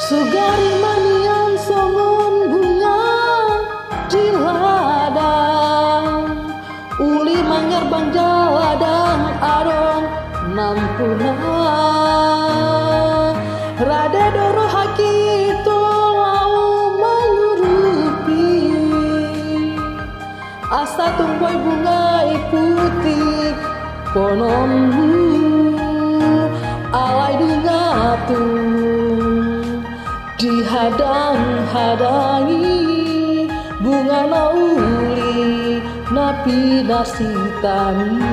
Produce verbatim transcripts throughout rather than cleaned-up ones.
Sugari ma nian songon bunga di ladang, uli mangherbang jala ndang adong nampuna. Rade do rohangki ito laho mangurupi, asa tung boi bunga i putik pononmu. Alai nunga tung dihadang-hadangi bunga na uli na pinasitanmu.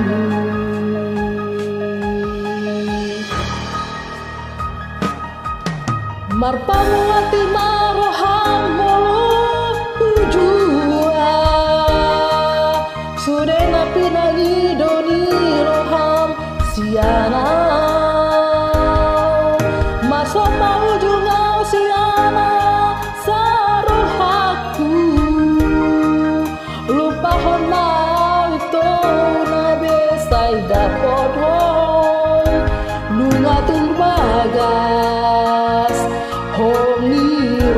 Marpanguati ma roham molo hujua, sude na pinangido ni roham sian au. Masa ma ujung au sian au sarohangku. Lupahon ma au ito na be sai dapothon. Nunga tung bagas holong ni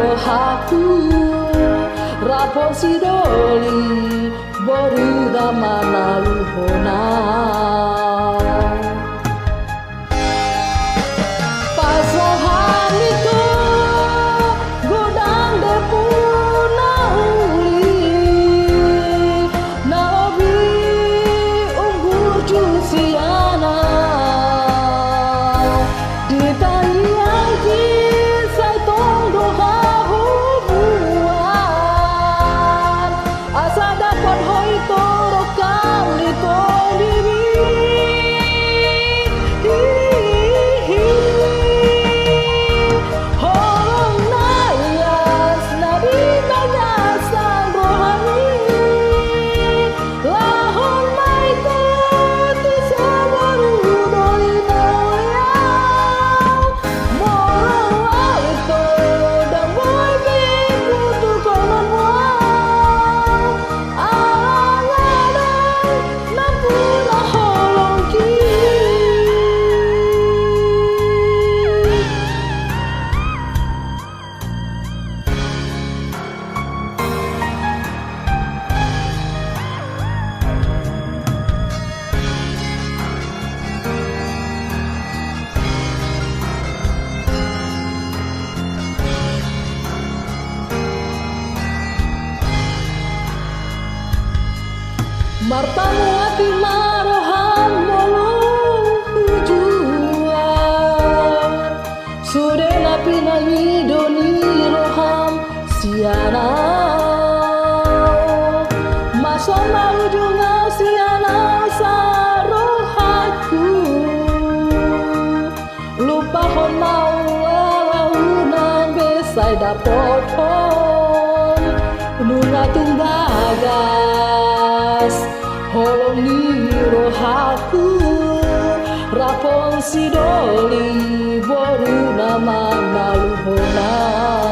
rohangku, rap on sidoli boru na manaluhon au. Pas roham ito godang depu na uli, na lobi umburju sian au. Di tangiangki sai tong do hahubuan, asa dapot ho ito rongkap ni tondibi. Holong na ias na binangasan rohami, lahon ma ito tu saboru doli na loyal. Molo au ito ndang boi be putukhon au, ala ngadong nampuna holongki. Marpanguati ma roham molo hujua, sude na pinangido ni roham sian au. Masa ma ujung au sian au sarohangku. Lupahon ma au ala unang be sai dapothon. Nunga tung bagas holong ni rohangku, rap on sidoli boru na manaluhon au.